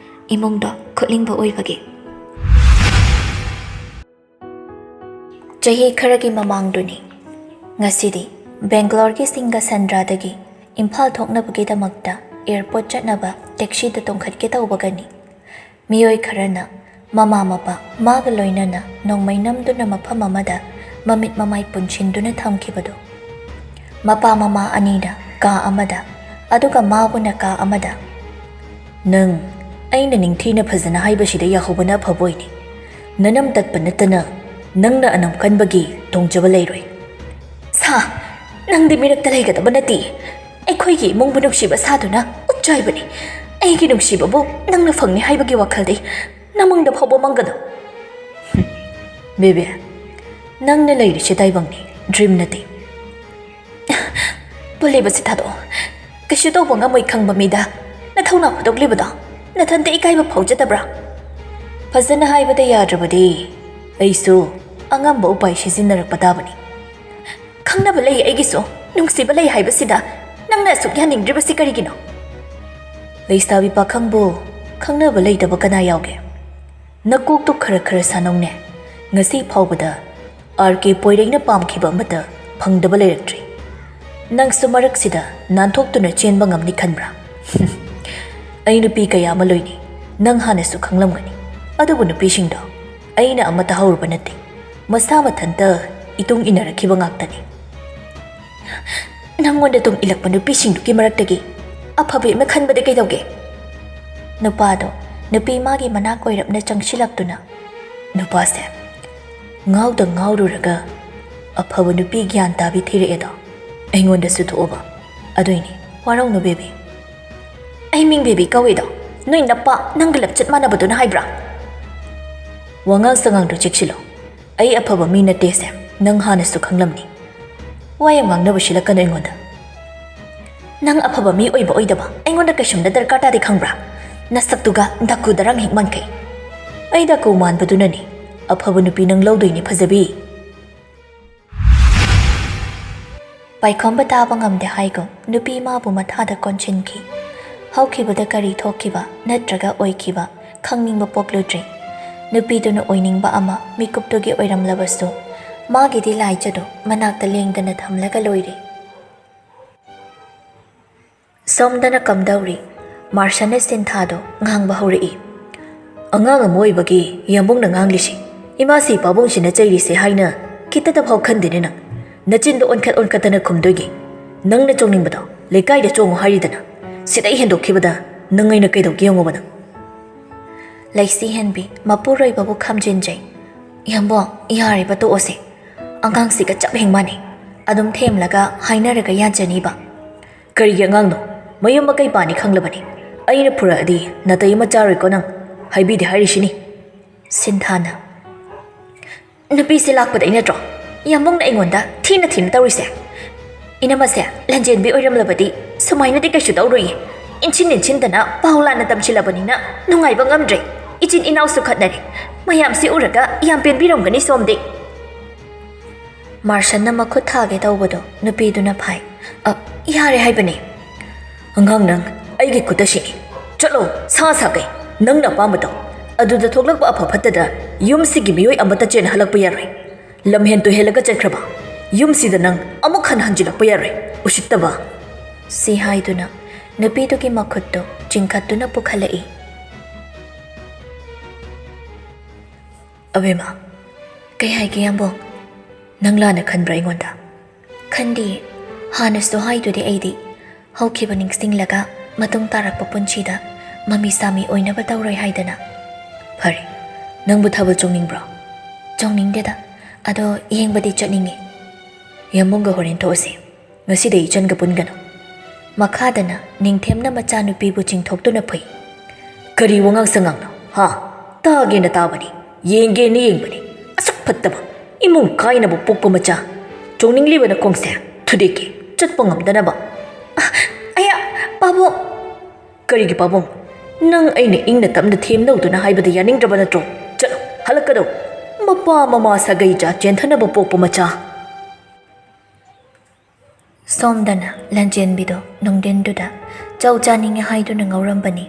ꯏꯃꯨꯡꯗꯣ ꯈꯨꯠꯂꯤꯡꯕ ꯑꯣꯏꯕꯒꯤ꯫ ꯆꯍꯤ ꯈꯔꯒꯤ ꯃꯃꯥꯡꯗꯨꯅꯤ꯫ ꯉꯁꯤꯗꯤ ꯕꯦꯡꯒ꯭ꯂꯣꯔꯒꯤ ꯁꯤꯡꯒꯁꯟꯗ꯭ꯔꯥꯗꯒꯤ ꯏꯝꯐꯥꯜ ꯊꯣꯛꯅꯕꯒꯤꯗꯃꯛꯇ ꯑꯦꯌꯔꯄꯣꯔꯠ ꯆꯠꯅꯕ ꯇꯦꯛꯁꯤꯗ ꯇꯣꯡꯈꯠꯀꯦ ꯇꯧꯕꯒꯅꯤ꯫ ꯃꯤꯑꯣꯏ ꯈꯔꯅ ꯃꯃꯥ ꯃꯄꯥ ꯃꯥꯒ ꯂꯣꯏꯅꯅ ꯅꯣꯡꯃꯩ ꯅꯝꯗꯨꯅ ꯃꯐꯝ ꯑꯃꯗ ꯃꯃꯤꯠ ꯃꯃꯥꯏ ꯄꯨꯟꯁꯤꯟꯗꯨꯅ ꯊꯝꯈꯤꯕꯗꯨ꯫ ꯃꯄꯥ ꯃꯃꯥ ꯑꯅꯤꯅ ꯀꯥ ꯑꯃꯗ, ꯑꯗꯨꯒ ꯃꯥꯕꯨꯅ ꯀꯥ ꯑꯃꯗ꯫ "ꯅꯪ ꯑꯩꯅ ꯅꯤꯡꯊꯤꯅ ꯐꯖꯅ ꯍꯥꯏꯕꯁꯤꯗ ꯌꯥꯍꯧꯕꯅ ꯑꯐꯕ ꯑꯣꯏꯅꯤ꯫ ꯅꯅꯝ ꯇꯠꯄ ꯅꯠꯇꯅ ꯅꯪꯅ ꯑꯅꯝ ꯀꯟꯕꯒꯤ ꯇꯣꯡꯖꯕ ꯂꯩꯔꯣꯏ꯫" "ꯁꯥ, ꯅꯪꯗꯤ ꯃꯤꯔꯛꯇ ꯂꯩꯒꯗꯕ ꯅꯠꯇꯦ꯫ ꯑꯩꯈꯣꯏꯒꯤ ꯏꯃꯨꯡꯕꯨ ꯅꯨꯡꯁꯤꯕ ꯁꯥꯗꯨꯅ ꯎꯠꯆꯥꯏꯕꯅꯤ꯫ ꯑꯩꯒꯤ ꯅꯨꯡꯁꯤꯕꯕꯨ ꯅꯪꯅ ꯐꯪꯅꯤ ꯍꯥꯏꯕꯒꯤ ꯋꯥꯈꯜꯗꯤ ꯅꯃꯪꯗ ꯐꯥꯎꯕ ꯃꯪꯒꯅꯨ꯫" "ꯍꯨꯝ, ꯕꯦꯕꯤ, ꯅꯪꯅ ꯂꯩꯔꯤꯁꯦ ꯇꯥꯏꯕꯪꯅꯤ, ꯗ꯭ꯔꯤꯝ ꯅꯠꯇꯦ꯫" "ꯄꯣꯜꯂꯤꯕꯁꯤ ꯊꯥꯗꯣꯛꯑꯣ꯫ ꯀꯩꯁꯨ ꯇꯧꯕ ꯉꯝꯃꯣꯏ ꯈꯪꯕ ꯃꯤꯗ ꯅꯊꯧꯅꯥ ꯐꯥꯗꯣꯛꯂꯤꯕꯗꯣ ꯅꯊꯟꯇ ꯏꯀꯥꯏꯕ ꯐꯥꯎꯖꯗꯕ꯭ꯔꯥ?" "ꯐꯖꯅ ꯍꯥꯏꯕꯗ ꯌꯥꯗ꯭ꯔꯕꯗꯤ ꯑꯩꯁꯨ ꯑꯉꯝꯕ ꯎꯄꯥꯏ ꯁꯤꯖꯤꯟꯅꯔꯛꯄ ꯇꯥꯕꯅꯤ꯫" "ꯈꯪꯅꯕ ꯂꯩ ꯑꯩꯒꯤꯁꯨ, ꯅꯨꯡꯁꯤꯕ ꯂꯩ ꯍꯥꯏꯕꯁꯤꯗ ꯅꯪꯅ ꯑꯁꯨꯛ ꯌꯥꯅꯤꯡꯗ꯭ꯔꯤꯕꯁꯤ ꯀꯔꯤꯒꯤꯅꯣ?" "ꯂꯩꯁꯥꯕꯤ ꯄꯥꯈꯪꯕꯨ ꯈꯪꯅꯕ ꯂꯩꯇꯕ ꯀꯅꯥ ꯌꯥꯎꯒꯦ? ꯅꯀꯣꯛꯇꯨ ꯈꯔ ꯈꯔ ꯁꯥꯟꯅꯧꯅꯦ꯫ ꯉꯁꯤ ꯐꯥꯎꯕꯗ ꯑꯥꯔ ꯀꯦ ꯄꯣꯏꯔꯩꯅ ꯄꯥꯝꯈꯤꯕ ꯑꯃꯠꯇ ꯐꯪꯗꯕ ꯂꯩꯔꯛꯇ꯭ꯔꯤ꯫ ꯅꯪꯁꯨ ꯃꯔꯛꯁꯤꯗ ꯅꯥꯟꯊꯣꯛꯇꯨꯅ ꯆꯦꯟꯕ ꯉꯝꯅꯤ ꯈꯟꯕ꯭ꯔꯥ? ꯑꯩ ꯅꯨꯄꯤ ꯀꯌꯥ ꯑꯃ ꯂꯣꯏꯅꯤ, ꯅꯪ ꯍꯥꯟꯅꯁꯨ ꯈꯪꯂꯝꯒꯅꯤ꯫ ꯑꯗꯨꯕꯨ ꯅꯨꯄꯤꯁꯤꯡꯗꯣ ꯑꯩꯅ ꯑꯃꯠꯇ ꯍꯧꯔꯨꯕ ꯅꯠꯇꯦ, ꯃꯁꯥ ꯃꯊꯟꯇ ꯏꯇꯨꯡ ꯏꯟꯅꯔꯛꯈꯤꯕ ꯉꯥꯛꯇꯅꯤ꯫" "ꯅꯪꯉꯣꯟꯗ ꯇꯨꯡ ꯏꯜꯂꯛꯄ ꯅꯨꯄꯤꯁꯤꯡꯗꯨꯒꯤ ꯃꯔꯛꯇꯒꯤ ꯑꯐꯕꯤ ꯑꯃ ꯈꯟꯕꯗ ꯀꯩꯗꯧꯒꯦ?" ꯅꯨꯄꯥꯗꯣ ꯅꯨꯄꯤ ꯃꯥꯒꯤ ꯃꯅꯥꯛ ꯑꯣꯏꯔꯞꯅ ꯆꯪꯁꯤꯜꯂꯛꯇꯨꯅ, "ꯅꯨꯄꯥꯁꯦ ꯉꯥꯎꯗ ꯉꯥꯎꯔꯨꯔꯒ ꯑꯐꯕ ꯅꯨꯄꯤ ꯒ꯭ꯌꯥꯟ ꯇꯥꯕꯤ ꯊꯤꯔꯛꯑꯦꯗꯣ ꯑꯩꯉꯣꯟꯗꯁꯨ ꯊꯣꯛꯑꯕ꯫ ꯑꯗꯨꯏꯅꯤ, ꯋꯥꯔꯧꯅꯨ ꯕꯦꯕꯤ꯫" "ꯑꯩ ꯃꯤꯡ ꯕꯦꯕꯤ ꯀꯧꯏꯗꯣ ꯅꯣꯏ ꯅꯄꯥ ꯅꯪꯒ ꯂꯝꯆꯠ ꯃꯥꯟꯅꯕꯗꯨꯅ ꯍꯥꯏꯕ꯭ꯔꯥ?" "ꯋꯥꯉꯥꯡ ꯁꯉꯥꯡꯗꯣ ꯆꯦꯛꯁꯤꯜꯂꯣ꯫ ꯑꯩ ꯑꯐꯕ ꯃꯤ ꯅꯠꯇꯦꯁꯦ ꯅꯪ ꯍꯥꯟꯅꯁꯨ ꯈꯪꯂꯝꯅꯤ꯫ ꯋꯥ ꯌꯥꯝ ꯉꯥꯡꯅꯕ ꯁꯤꯜꯂꯛꯀꯅꯨ ꯑꯩꯉꯣꯟꯗ꯫" "ꯅꯪ ꯑꯐꯕ ꯃꯤ ꯑꯣꯏꯕ ꯑꯣꯏꯗꯕ ꯑꯩꯉꯣꯟꯗ ꯀꯩꯁꯨꯝꯗ ꯗꯔꯀꯥꯔ ꯇꯥꯗꯦ ꯈꯪꯕ꯭ꯔꯥ? ꯅꯁꯛꯇꯨꯒ ꯗꯥꯀꯨ ꯗꯔꯥꯡ ꯍꯦꯛ ꯃꯥꯟꯈꯩ꯫" "ꯑꯩ ꯗꯥꯀꯨ ꯃꯥꯟꯕꯗꯨꯅꯅꯤ ꯑꯐꯕ ꯅꯨꯄꯤ ꯅꯪ ꯂꯧꯗꯣꯏꯅꯤ ꯐꯖꯕꯤ꯫" ꯄꯥꯏꯈꯣꯝꯕ ꯇꯥꯕ ꯉꯝꯗꯦ ꯍꯥꯏꯒꯨꯝ ꯅꯨꯄꯤ ꯃꯥꯕꯨ ꯃꯊꯥꯗ ꯀꯣꯟꯁꯤꯟꯈꯤ꯫ ꯍꯧꯈꯤꯕꯗ ꯀꯔꯤ ꯊꯣꯛꯈꯤꯕ ꯅꯠꯇ꯭ꯔꯒ ꯑꯣꯏꯈꯤꯕ ꯈꯪꯅꯤꯡꯕ ꯄꯣꯛꯂꯨꯗ꯭ꯔꯦ꯫ ꯅꯨꯄꯤꯗꯨꯅ ꯑꯣꯏꯅꯤꯡꯕ ꯑꯃ ꯃꯤꯀꯨꯞꯇꯨꯒꯤ ꯑꯣꯏꯔꯝꯂꯕꯁꯨ, ꯃꯥꯒꯤꯗꯤ ꯂꯥꯏꯖꯗꯣ ꯃꯅꯥꯛꯇ ꯂꯦꯡꯗꯅ ꯊꯝꯂꯒ ꯂꯣꯏꯔꯦ꯫ ꯁꯣꯝꯗꯅ ꯀꯝꯗꯧꯔꯤ? ꯃꯥꯔꯁꯟꯅ ꯁꯤꯟꯊꯥꯗꯣ ꯉꯥꯡꯕ ꯍꯧꯔꯛꯏ꯫ "ꯑꯉꯥꯡ ꯑꯃ ꯑꯣꯏꯕꯒꯤ ꯌꯥꯝꯕꯨꯡꯅ ꯉꯥꯡꯂꯤꯁꯤ, ꯏꯃꯥꯁꯤ ꯄꯥꯕꯨꯡꯁꯤꯅ ꯆꯩꯔꯤꯁꯦ ꯍꯥꯏꯅ ꯈꯤꯇꯗ ꯐꯥꯎ ꯈꯟꯗꯦꯅꯦ ꯅꯪ꯫ ꯅꯆꯤꯟꯗꯣ ꯑꯣꯟꯈꯠ ꯑꯣꯟꯈꯠꯇꯅ ꯈꯨꯝꯗꯣꯏꯒꯤ꯫ ꯅꯪꯅ ꯆꯣꯡꯅꯤꯡꯕꯗꯣ ꯂꯩꯀꯥꯏꯗ ꯆꯣꯡꯉꯨ ꯍꯥꯏꯔꯤꯗꯅ꯫ ꯁꯤꯗꯩ ꯍꯦꯟꯗꯣꯛꯈꯤꯕꯗ ꯅꯪ ꯑꯩꯅ ꯀꯩꯗꯧꯒꯦ ꯌꯦꯡꯉꯣꯕ ꯅꯪ꯫" ꯂꯩꯁꯤ ꯍꯦꯟꯕꯤ ꯃꯄꯨꯔꯣꯏꯕꯕꯨ ꯈꯝꯖꯤꯟꯖꯩ꯫ "ꯌꯥꯝꯕꯨꯡ, ꯌꯥꯔꯦꯕ ꯇꯣꯛꯑꯁꯦ꯫ ꯑꯉꯥꯡꯁꯤꯒ ꯆꯞ ꯍꯦꯛ ꯃꯥꯟꯅꯩ꯫ ꯑꯗꯨꯝ ꯊꯦꯝꯂꯒ ꯍꯥꯏꯅꯔꯒ ꯌꯥꯖꯅꯤꯕ꯫" "ꯀꯔꯤꯒꯤ ꯑꯉꯥꯡꯅꯣ? ꯃꯌꯨꯝ ꯃꯀꯩ ꯄꯥꯅꯤ ꯈꯪꯂꯕꯅꯤ꯫ ꯑꯩꯅ ꯐꯨꯔꯛꯑꯗꯤ ꯅꯥꯇꯩ ꯑꯃ ꯆꯥꯔꯣꯏꯀꯣ ꯅꯪ꯫ ꯍꯥꯏꯕꯤꯗꯦ ꯍꯥꯏꯔꯤꯁꯤꯅꯤ꯫" ꯁꯤꯟꯊꯥꯅ, "ꯅꯨꯄꯤꯁꯦ ꯂꯥꯛꯄꯗꯩ ꯅꯠꯇ꯭ꯔꯣ ꯌꯥꯝꯕꯨꯡꯅ ꯑꯩꯉꯣꯟꯗ ꯊꯤꯅ ꯊꯤꯅ ꯇꯧꯔꯤꯁꯦ? ꯏꯅꯝꯃꯁꯦ ꯂꯟꯖꯦꯟꯕꯤ ꯑꯣꯏꯔꯝꯂꯕꯗꯤ ꯁꯨꯃꯥꯏꯅꯗꯤ ꯀꯩꯁꯨ ꯇꯧꯔꯣꯏꯌꯦ꯫ ꯏꯟꯁꯤꯟ ꯏꯟꯁꯤꯟꯗꯅ ꯄꯥꯎ ꯂꯥꯟꯅ ꯇꯝꯁꯤꯜꯂꯕꯅꯤꯅ ꯅꯨꯡꯉꯥꯏꯕ ꯉꯝꯗ꯭ꯔꯦ꯫ ꯏꯆꯤꯟ ꯏꯅꯥꯎꯁꯨ ꯈꯠꯅꯔꯦ꯫ ꯃꯌꯥꯝꯁꯤ ꯎꯔꯒ ꯌꯥꯝ ꯄꯦꯟꯕꯤꯔꯝꯒꯅꯤ ꯁꯣꯝꯗꯤ꯫" ꯃꯥꯔꯁꯟꯅ ꯃꯈꯨꯠ ꯊꯥꯒꯦ ꯇꯧꯕꯗꯣ ꯅꯨꯄꯤꯗꯨꯅ ꯐꯥꯏ꯫ "ꯑ, ꯌꯥꯔꯦ ꯍꯥꯏꯕꯅꯦ꯫" "ꯑꯉꯥꯡ ꯅꯪ, ꯑꯩꯒꯤ ꯈꯨꯠꯇ ꯁꯤꯛꯏ꯫ ꯆꯠꯂꯣ, ꯁꯥ ꯁꯥꯈꯩ꯫ ꯅꯪꯅ ꯑꯄꯥꯝꯕ ꯇꯧ꯫ ꯑꯗꯨꯗ ꯊꯣꯛꯂꯛꯄ ꯑꯐ ꯐꯠꯇꯗ ꯌꯨꯝꯁꯤꯒꯤ ꯃꯤꯑꯣꯏ ꯑꯃꯠꯇ ꯆꯦꯟꯍꯜꯂꯛꯄ ꯌꯥꯔꯣꯏ꯫ ꯂꯝ ꯍꯦꯟ ꯇꯨ ꯍꯦꯜꯂꯒ ꯆꯠꯈ꯭ꯔꯕ ꯌꯨꯝꯁꯤꯗ ꯅꯪ ꯑꯃꯨꯛ ꯍꯟꯅ ꯍꯟꯖꯤꯜꯂꯛꯄ ꯌꯥꯔꯣꯏ, ꯎꯁꯤꯠꯇꯕ꯫" ꯁꯤ ꯍꯥꯏꯗꯨꯅ ꯅꯨꯄꯤꯗꯨꯒꯤ ꯃꯈꯨꯠꯇꯨ ꯆꯤꯡꯈꯠꯇꯨꯅ ꯄꯨꯈꯠꯂꯛꯏ꯫ "ꯑꯕꯦꯝꯃ, ꯀꯩ ꯍꯥꯏꯒꯦ ꯌꯥꯝꯕꯨꯡ? ꯅꯪ ꯂꯥꯟꯅ ꯈꯟꯕ꯭ꯔꯥ ꯑꯩꯉꯣꯟꯗ?" "ꯈꯟꯗꯤꯌꯦ꯫ ꯍꯥꯟꯅꯁꯨ ꯍꯥꯏꯗꯨꯗꯤ ꯑꯩꯗꯤ ꯍꯧꯈꯤꯕ ꯅꯤꯡꯁꯤꯡꯂꯒ ꯃꯇꯨꯡ ꯇꯥꯔꯛꯄ ꯄꯨꯟꯁꯤꯗ ꯃꯃꯤ ꯁꯥꯃꯤ ꯑꯣꯏꯅꯕ ꯇꯧꯔꯣꯏ ꯍꯥꯏꯗꯅ꯫" "ꯐꯔꯦ, ꯅꯪꯕꯨ ꯊꯥꯕꯜ ꯆꯣꯡꯅꯤꯡꯕ꯭ꯔꯣ?" "ꯆꯣꯡꯅꯤꯡꯗꯦꯗ, ꯑꯗꯣ ꯌꯦꯡꯕꯗꯤ ꯆꯠꯅꯤꯡꯉꯤ꯫" "ꯌꯥꯝꯕꯨꯡꯒ ꯍꯣꯔꯦꯟ ꯊꯣꯛꯑꯁꯤ꯫ ꯉꯁꯤꯗꯤ ꯏꯆꯟꯒ ꯄꯨꯟꯒꯅꯨ꯫" ꯃꯈꯥꯗꯅ ꯅꯤꯡꯊꯦꯝꯅ ꯃꯆꯥꯅꯨꯄꯤꯕꯨ ꯆꯤꯡꯊꯣꯛꯇꯨꯅ ꯐꯨꯏ꯫ "ꯀꯔꯤ ꯋꯥꯉꯥꯡ ꯁꯉꯥꯡꯅꯣ, ꯍꯥ? ꯇꯥꯒꯦꯅ ꯇꯥꯕꯅꯤ, ꯌꯦꯡꯒꯦꯅ ꯌꯦꯡꯕꯅꯤ꯫ ꯑꯁꯨꯛ ꯐꯠꯇꯕ, ꯏꯃꯨꯡ ꯀꯥꯏꯅꯕ ꯄꯣꯛꯄ ꯃꯆꯥ꯫ ꯆꯣꯡꯅꯤꯡꯂꯤꯕ ꯅꯈꯣꯡꯁꯦ ꯊꯨꯗꯦꯛꯀꯦ, ꯆꯠꯄ ꯉꯝꯗꯅꯕ꯫" "ꯑ, ꯑꯌꯥ, ꯄꯥꯕꯨꯡ!" "ꯀꯔꯤꯒꯤ ꯄꯥꯕꯨꯡ? ꯅꯪ ꯑꯩꯅ ꯏꯪꯅ ꯇꯞꯅ ꯊꯦꯝꯅꯧꯗꯨꯅ ꯍꯥꯏꯕꯗ ꯌꯥꯅꯤꯡꯗ꯭ꯔꯕ ꯅꯠꯇ꯭ꯔꯣ? ꯆꯠꯂꯣ, ꯍꯜꯂꯛꯀꯗꯧ꯫ ꯃꯄꯥ ꯃꯃꯥ ꯁꯥꯒꯩ ꯆꯥ ꯆꯦꯟꯊꯅꯕ ꯄꯣꯛꯄ ꯃꯆꯥ꯫" ꯁꯣꯝꯗꯅ ꯂꯟꯖꯦꯟꯕꯤꯗꯣ ꯅꯨꯡꯊꯤꯟꯗꯨꯗ ꯆꯧ ꯆꯥꯅꯤꯡꯉꯦ ꯍꯥꯏꯗꯨꯅ ꯉꯧꯔꯝꯕꯅꯤ꯫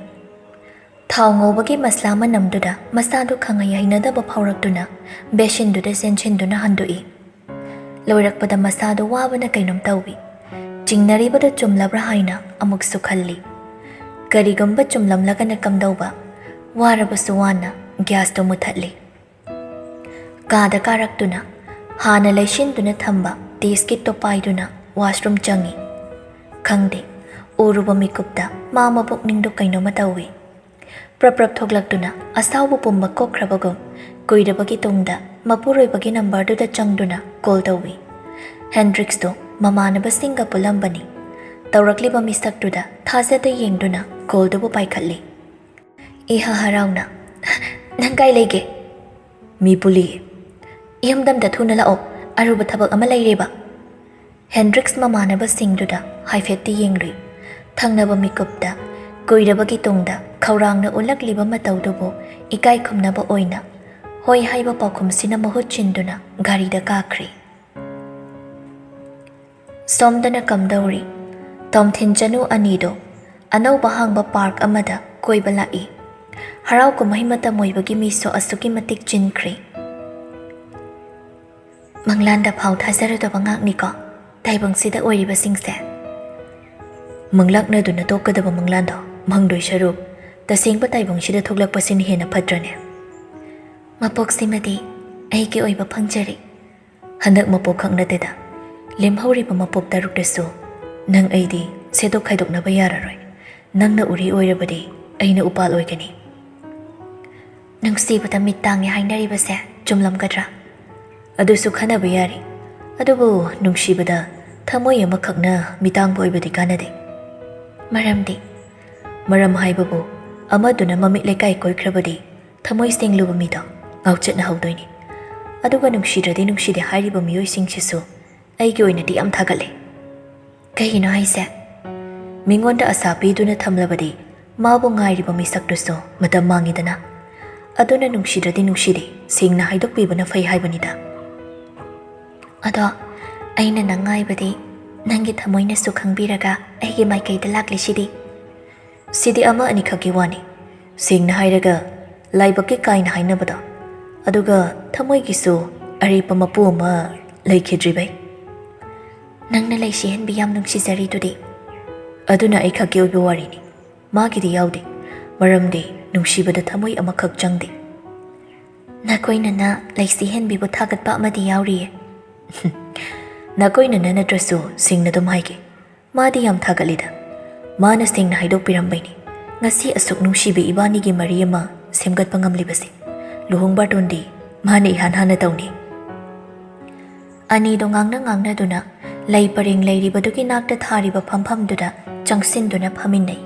ꯊꯥꯎ ꯉꯧꯕꯒꯤ ꯃꯁꯂꯥ ꯃꯅꯝꯗꯨꯗ ꯃꯁꯥꯗꯨ ꯈꯪꯍꯩ ꯍꯩꯅꯗꯕ ꯐꯥꯎꯔꯛꯇꯨꯅ ꯕꯦꯁꯤꯟꯗꯨꯗ ꯆꯦꯟꯁꯤꯟꯗꯨꯅ ꯍꯟꯗꯣꯛꯏ꯫ ꯂꯣꯏꯔꯛꯄꯗ ꯃꯁꯥꯗꯨ ꯋꯥꯕꯅ ꯀꯩꯅꯣꯝ ꯇꯧꯏ꯫ ꯆꯤꯡꯅꯔꯤꯕꯗꯨ ꯆꯨꯝꯂꯕ꯭ꯔꯥ ꯍꯥꯏꯅ ꯑꯃꯨꯛꯁꯨ ꯈꯜꯂꯤ꯫ ꯀꯔꯤꯒꯨꯝꯕ ꯆꯨꯝꯂꯝꯂꯒꯅ ꯀꯝꯗꯧꯕ? ꯋꯥꯔꯕꯁꯨ ꯋꯥꯅ ꯒ꯭ꯌꯥꯁꯇꯨ ꯃꯨꯊꯠꯂꯤ꯫ ꯀꯥꯗ ꯀꯥꯔꯛꯇꯨꯅ ꯍꯥꯟꯅ ꯂꯩꯁꯤꯟꯗꯨꯅ ꯊꯝꯕ ꯇꯦꯁꯀꯤ ꯇꯣꯄꯥꯏꯗꯨꯅ ꯋꯥꯁꯔꯨꯝ ꯆꯪꯏ꯫ ꯈꯪꯗꯦ, ꯎꯔꯨꯕ ꯃꯤꯀꯨꯞꯇ ꯃꯥ ꯃꯄꯨꯛꯅꯤꯡꯗꯨ ꯀꯩꯅꯣꯝꯃ ꯇꯧꯏ꯫ ꯄ꯭ꯔꯞ ꯄ꯭ꯔꯞ ꯊꯣꯛꯂꯛꯇꯨꯅ ꯑꯁꯥꯎꯕ ꯄꯨꯝꯕ ꯀꯣꯛꯈ꯭ꯔꯕꯒꯨꯝ ꯀꯨꯏꯔꯕꯒꯤ ꯇꯨꯡꯗ ꯃꯄꯨꯔꯣꯏꯕꯒꯤ ꯅꯝꯕꯔꯗꯨꯗ ꯆꯪꯗꯨꯅ ꯀꯣꯜ ꯇꯧꯏ꯫ ꯍꯦꯟꯗ꯭ꯔꯤꯛꯁꯇꯨ ꯃꯃꯥꯟꯅꯕꯁꯤꯡꯒ ꯄꯨꯜꯂꯝꯕꯅꯤ꯫ ꯇꯧꯔꯛꯂꯤꯕ ꯃꯤꯁꯛꯇꯨꯗ ꯊꯥꯖꯗ ꯌꯦꯡꯗꯨꯅ ꯀꯣꯜꯗꯨꯕꯨ ꯄꯥꯏꯈꯠꯂꯤ꯫ ꯏꯍꯥ ꯍꯔꯥꯎꯅ, "ꯅꯪ ꯀꯥꯏ ꯂꯩꯒꯦ?" "ꯃꯤ ꯄꯨꯜꯂꯤꯌꯦ꯫ ꯌꯨꯝꯗ ꯑꯝꯇ ꯊꯨꯅ ꯂꯥꯛꯑꯣ, ꯑꯔꯨꯕ ꯊꯕꯛ ꯑꯃ ꯂꯩꯔꯦꯕ꯫" ꯍꯦꯟꯗ꯭ꯔꯤꯛꯁ ꯃꯃꯥꯟꯅꯕꯁꯤꯡꯗꯨꯗ ꯍꯥꯏꯐꯦꯠꯇꯤ ꯌꯦꯡꯂꯨꯏ꯫ ꯊꯪꯅꯕ ꯃꯤꯀꯨꯞꯇ ꯀꯨꯏꯔꯕꯒꯤ ꯇꯨꯡꯗ ꯈꯧꯔꯥꯡꯅ ꯎꯠꯂꯛꯂꯤꯕ ꯃꯇꯧꯗꯨꯕꯨ ꯏꯀꯥꯏ ꯈꯨꯝꯅꯕ ꯑꯣꯏꯅ ꯍꯣꯏ ꯍꯥꯏꯕ ꯄꯥꯎꯈꯨꯝꯁꯤꯅ ꯃꯍꯨꯠ ꯁꯤꯟꯗꯨꯅ ꯒꯥꯔꯤꯗ ꯀꯥꯈ꯭ꯔꯦ꯫ ꯁꯣꯝꯗꯅ ꯀꯝꯗꯧꯔꯤ? ꯇꯣꯝꯊꯤꯟ ꯆꯅꯨ ꯑꯅꯤꯗꯨ ꯑꯅꯧꯕ ꯍꯥꯡꯕ ꯄꯥꯔꯛ ꯑꯃꯗ ꯀꯣꯏꯕ ꯂꯥꯛꯏ꯫ ꯍꯔꯥꯎ ꯀꯨꯝꯍꯩ ꯃꯇꯝ ꯑꯣꯏꯕꯒꯤ ꯃꯤꯁꯨ ꯑꯁꯨꯛꯀꯤ ꯃꯇꯤꯛ ꯆꯤꯟꯈ꯭ꯔꯦ꯫ ꯃꯪꯂꯥꯟꯗ ꯐꯥꯎ ꯊꯥꯖꯔꯨꯗꯕ ꯉꯥꯛꯅꯤꯀꯣ ꯇꯥꯏꯕꯪꯁꯤꯗ ꯑꯣꯏꯔꯤꯕꯁꯤꯡꯁꯦ꯫ ꯃꯪꯂꯥꯛꯅꯗꯨꯅ ꯇꯣꯛꯀꯗꯕ ꯃꯪꯂꯥꯟꯗꯣ ꯃꯪꯗꯣꯏ ꯁꯔꯨꯛ ꯇꯁꯦꯡꯕ ꯇꯥꯏꯕꯪꯁꯤꯗ ꯊꯣꯛꯂꯛꯄꯁꯤꯅ ꯍꯦꯟꯅ ꯐꯠꯇ꯭ꯔꯅꯦ? ꯃꯄꯣꯛꯁꯤꯃꯗꯤ ꯑꯩꯒꯤ ꯑꯣꯏꯕ ꯐꯪꯖꯔꯦ꯫ ꯍꯟꯗꯛ ꯃꯄꯣꯛ ꯈꯛ ꯅꯠꯇꯦꯗ, ꯂꯦꯝꯍꯧꯔꯤꯕ ꯃꯄꯣꯛ ꯇꯔꯨꯛꯇꯁꯨ ꯅꯪ ꯑꯩꯗꯤ ꯁꯦꯠꯇꯣꯛ ꯈꯥꯏꯗꯣꯛꯅꯕ ꯌꯥꯔꯔꯣꯏ꯫ ꯅꯪꯅ ꯎꯔꯤ ꯑꯣꯏꯔꯕꯗꯤ ꯑꯩꯅ ꯎꯄꯥꯜ ꯑꯣꯏꯒꯅꯤ꯫ ꯅꯨꯡꯁꯤꯕꯗ ꯃꯤꯠ ꯇꯥꯡꯉꯦ ꯍꯥꯏꯅꯔꯤꯕꯁꯦ ꯆꯨꯝꯂꯝꯒꯗ꯭ꯔꯥ? ꯑꯗꯨꯁꯨ ꯈꯟꯅꯕ ꯌꯥꯔꯤ꯫ ꯑꯗꯨꯕꯨ ꯅꯨꯡꯁꯤꯕꯗ ꯊꯃꯣꯏ ꯑꯃꯈꯛꯅ ꯃꯤꯇꯥꯡꯕ ꯑꯣꯏꯕꯗꯤ ꯀꯥꯟꯅꯗꯦ꯫ ꯃꯔꯝꯗꯤ? ꯃꯔꯝ ꯍꯥꯏꯕꯕꯨ ꯑꯃꯗꯨꯅ ꯃꯃꯤꯠ ꯂꯩꯀꯥꯏ ꯀꯣꯏꯈ꯭ꯔꯕꯗꯤ ꯊꯃꯣꯏ ꯁꯦꯡꯂꯨꯕ ꯃꯤꯗꯣ ꯉꯥꯎꯆꯠꯅꯍꯧꯗꯣꯏꯅꯤ꯫ ꯑꯗꯨꯒ ꯅꯨꯡꯁꯤꯗ꯭ꯔꯗꯤ ꯅꯨꯡꯁꯤꯗꯦ ꯍꯥꯏꯔꯤꯕ ꯃꯤꯑꯣꯏꯁꯤꯡꯁꯤꯁꯨ ꯑꯩꯒꯤ ꯑꯣꯏꯅꯗꯤ ꯌꯥꯝ ꯊꯥꯒꯠꯂꯦ꯫ ꯀꯩꯒꯤꯅꯣ ꯍꯥꯏꯁꯦ? ꯃꯤꯉꯣꯟꯗ ꯑꯁꯥ ꯄꯤꯗꯨꯅ ꯊꯝꯂꯕꯗꯤ ꯃꯥꯕꯨ ꯉꯥꯏꯔꯤꯕ ꯃꯤꯁꯛꯇꯨꯁꯨ ꯃꯇꯝ ꯃꯥꯡꯉꯤꯗꯅ꯫ ꯑꯗꯨꯅ ꯅꯨꯡꯁꯤꯗ꯭ꯔꯗꯤ ꯅꯨꯡꯁꯤꯗꯦ, ꯁꯦꯡꯅ ꯍꯥꯏꯗꯣꯛꯄꯤꯕꯅ ꯐꯩ ꯍꯥꯏꯕꯅꯤꯗ꯫ ꯑꯗꯣ ꯑꯩꯅ ꯅꯪ ꯉꯥꯏꯕꯗꯤ ꯅꯪꯒꯤ ꯊꯃꯣꯏꯅꯁꯨ ꯈꯪꯕꯤꯔꯒ ꯑꯩꯒꯤ ꯃꯥꯏꯀꯩꯗ ꯂꯥꯛꯂꯤꯁꯤꯗꯤ꯫ ꯁꯤꯗꯤ ꯑꯃ ꯑꯅꯤꯈꯛꯀꯤ ꯋꯥꯅꯤ꯫ ꯁꯦꯡꯅ ꯍꯥꯏꯔꯒ, ꯂꯥꯏꯕꯛꯀꯤ ꯀꯥꯏꯅ ꯍꯥꯏꯅꯕꯗꯣ, ꯑꯗꯨꯒ ꯊꯃꯣꯏꯒꯤꯁꯨ ꯑꯔꯦꯞꯄ ꯃꯄꯨ ꯑꯃ ꯂꯩꯈꯤꯗ꯭ꯔꯤꯕꯩ꯫ ꯅꯪꯅ ꯂꯩꯁꯤꯍꯟꯕꯤ ꯌꯥꯝ ꯅꯨꯡꯁꯤꯖꯔꯤꯗꯨꯗꯤ꯫ ꯑꯗꯨꯅ ꯑꯩ ꯈꯛꯀꯤ ꯑꯣꯏꯕ ꯋꯥꯔꯤꯅꯤ, ꯃꯥꯒꯤꯗꯤ ꯌꯥꯎꯗꯦ꯫ ꯃꯔꯝꯗꯤ ꯅꯨꯡꯁꯤꯕꯗ ꯊꯃꯣꯏ ꯑꯃꯈꯛ ꯆꯪꯗꯦ꯫ ꯅꯈꯣꯏꯅꯅ ꯂꯩꯁꯤꯍꯟꯕꯤꯕꯨ ꯊꯥꯒꯠꯄ ꯑꯃꯗꯤ ꯌꯥꯎꯔꯤꯌꯦ꯫ ꯅꯈꯣꯏꯅꯅ ꯅꯠꯇ꯭ꯔꯁꯨ ꯁꯦꯡꯅ ꯑꯗꯨꯝ ꯍꯥꯏꯒꯦ, ꯃꯥꯗꯤ ꯌꯥꯝ ꯊꯥꯒꯠꯂꯤꯗ꯫ ꯃꯥꯅ ꯁꯦꯡꯅ ꯍꯥꯏꯗꯣꯛꯄꯤꯔꯝꯕꯩꯅꯤ꯫ ꯉꯁꯤ ꯑꯁꯨꯛ ꯅꯨꯡꯁꯤꯕ ꯏꯕꯥꯅꯤꯒꯤ ꯃꯔꯤ ꯑꯃ ꯁꯦꯝꯒꯠꯄ ꯉꯝꯂꯤꯕꯁꯦ꯫ ꯂꯨꯍꯣꯡ ꯕꯥꯔꯇꯣꯟꯗꯤ ꯃꯥꯅ ꯏꯍꯥꯟ ꯍꯥꯟꯅ ꯇꯧꯅꯤ꯫ ꯑꯅꯤꯗꯣ ꯉꯥꯡꯅ ꯉꯥꯡꯅꯗꯨꯅ ꯂꯩ ꯄꯔꯦꯡ ꯂꯩꯔꯤꯕꯗꯨꯒꯤ ꯅꯥꯛꯇ ꯊꯥꯔꯤꯕ ꯐꯝꯐꯝꯗꯨꯗ ꯆꯪꯁꯤꯟꯗꯨꯅ ꯐꯝꯃꯤꯟꯅꯩ꯫